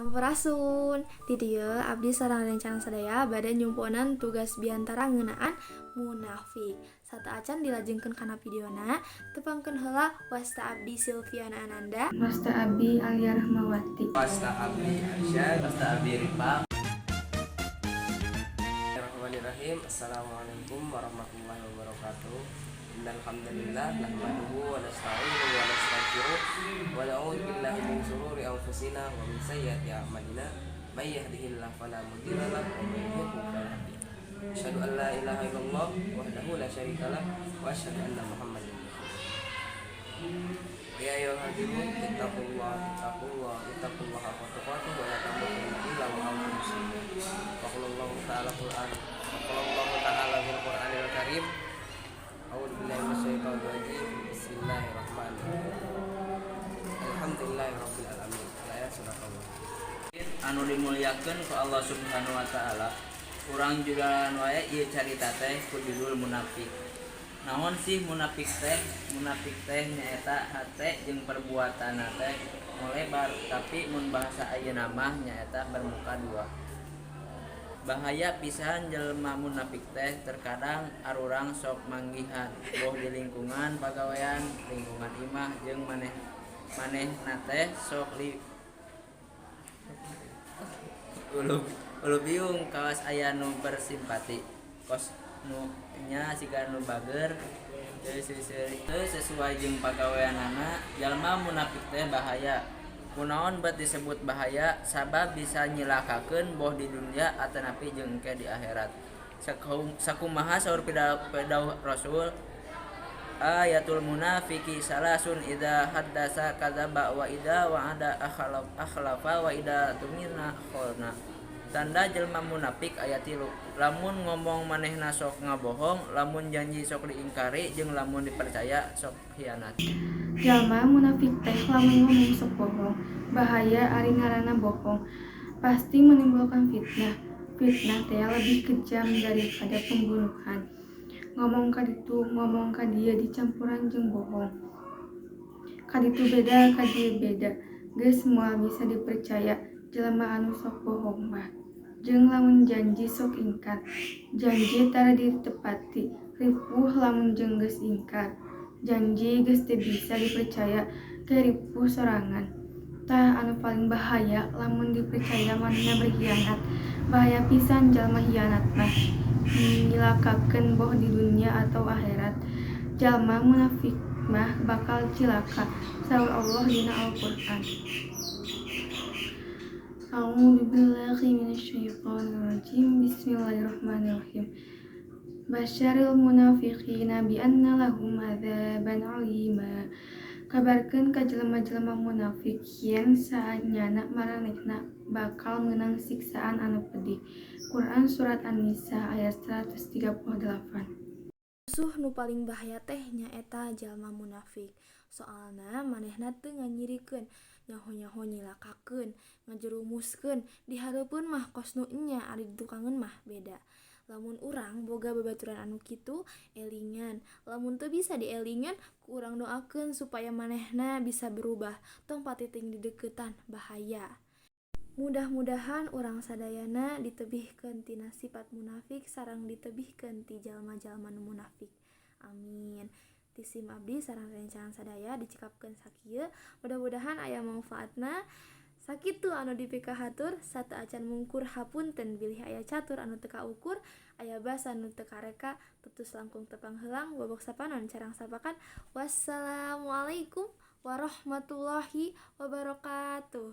Sampurasun. Di dieu abdi sareng rencana sadaya bade nyumponan tugas biantara ngeunaan munafik. Sateuacan dilajengkeun kana videona, tepangkeun heula wasta abdi Silviana Ananda. Wasta abdi Alia Rahmawati. Wasta abdi Arsyad. Wasta abdi Ripa. Bismillahirrahmanirrahim. Assalamualaikum warahmatullahi wabarakatuh. Innal hamdalillah nahmaduhu wa nasta'inuhu wa nastaghfiruh wa na'udzu billahi min shururi anfusina wa min sayyiati a'malina. May yahdihillahu fala mudilla lahu wa may yudlil fala hadiya lahu. Asyhadu an la ilaha illallah wahdahu la syarikalah wa asyhadu anna Muhammadan. Ya ayyuhal hadirun, ittaqullah, ittaqullah, ittaqullah haqqa tuqatih wa la tamutunna illa wa antum muslimun. Wa qala Allahu ta'ala Qur'an, wa qala Allahu ta'ala fil Qur'anil Karim. A'udzu billahi minasyaitonir rajim. Bismillahirrahmanirrahim. Alhamdulillahirabbil alamin. Ayat surah Allah. Anu dimuliakeun ku Allah Subhanahu wa Taala, urang judulan wae ieu carita teh ku judul munafik. Naon sih munafik teh? Munafik teh nyaeta hate jeung perbuatan teh molebar, tapi mun bahasa ayeuna mah nyaeta bermuka dua. Bahaya pisan jelema munafik teh. Terkadang arurang sok manggihan, boh di lingkungan pagawean, lingkungan imah, jeung maneh manehna teh sok li ulu ulu biung kawas aya nu bersimpati, kos nu nya siga nu bager, teu teu sesuai jeung pagaweanana. Jalma munafik teh bahaya. Kunaon bet disebut bahaya? Sabab bisa nyilakakeun, boh di dunia atanapi jeung engke di akhirat. Sakumaha saur pidauh Rasul? Ayatul munafiqi salasun, idza haddasa kadzaba, wa idza wa'ada akhlafa, wa idza tumina khona. Tanda jelma munafik aya tilu: lamun ngomong manehna sok ngabohong, lamun janji sok diingkari, jeung lamun dipercaya sok hianat. Jalma munafik teh lamun ngomong sok bohong. Bahaya ari ngaranna bohong. Pasti menimbulkan fitnah. Fitnah teh lebih kejam daripada pembunuhan. Ngomong ka ditu, ngomong ka dieu, dicampuran jeung bohong. Ka ditu beda, ka dieu beda. Geus moal bisa dipercaya jelema anu sok bohong mah. Jeung lamun janji sok ingkar. Janji tara ditepati. Ripuh lamun jeung geus ingkar. Janji geus teu bisa dipercaya, ke ripuh sorangan. Tah, anu paling bahaya, lamun dipercaya manehna berkhianat. Bahaya pisan jalma hianat mah. Nyilakakeun, boh di dunia atau akhirat. Jalma munafik mah bakal cilaka. Saur Allah dina Al-Qur'an. A'udzu billahi minasyaitonir rajim. Bismillahirrahmanirrahim. Basyiril munafiqina bi anna lahum adzaban alima. Kabarkeun ka jelema-jelema munafik yen saenyana maranehna bakal meunang siksaan anu pedih. Quran Surat An-Nisa ayat 138. Musuh nu paling bahaya teh nyaeta jalma munafik. Soalna manehna teu nganyirikeun, nyaho-nyaho nyilakakeun, ngajerumuskeun. Di hareupeun mah kos nu enya, ari di tukangeun mah beda. Lamun urang boga babaturan anu kitu, elingan. Lamun teu bisa dielingan, ku urang doakeun supaya manehna bisa berubah. Tong patiting dideukeutan, bahaya. Mudah-mudahan urang sadayana ditebihkeun tina sifat munafik sareng ditebihkeun ti jalma-jalma nu munafik. Amin. Ti sim abdi sareng rerencangan sadaya dicekapkeun sakieu, mudah-mudahan aya mangfaatna. Sakitu anu dipikahatur, sateuacan mungkur hapunten bilih aya catur anu teu kaukur, aya basa nu teu kareka, tutus langkung tepang heulang, bobok sapanon carang sapakan. Wassalamualaikum warahmatullahi wabarakatuh.